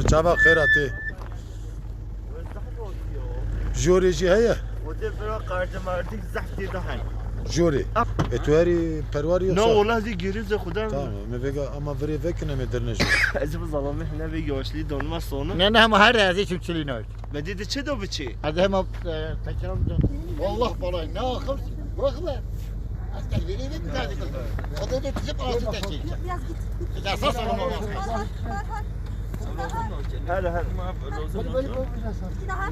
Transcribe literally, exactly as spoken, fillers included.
Çava xêra tê. Jorê jî heye. Odê bira kardemardik zehf tê de hene. Jorê. E tu herî perwarî yoksa? Na wala zî girîze xuda. Tamam, me vêga ama virê vekine me dirne jî. Ez bi zalamê hene vê yaşlî donma sonu. Ne ne ama her ez çim çilî nayt. Bedê de çi do biçî? Ez hema e, tekiram dön. Wallah balay ne akıl. Bak be. Asker beni de bir tane kıldı. O da da tizip ağzı teşekkür. Biraz git. Esas olmaz. Hele hele. Daha.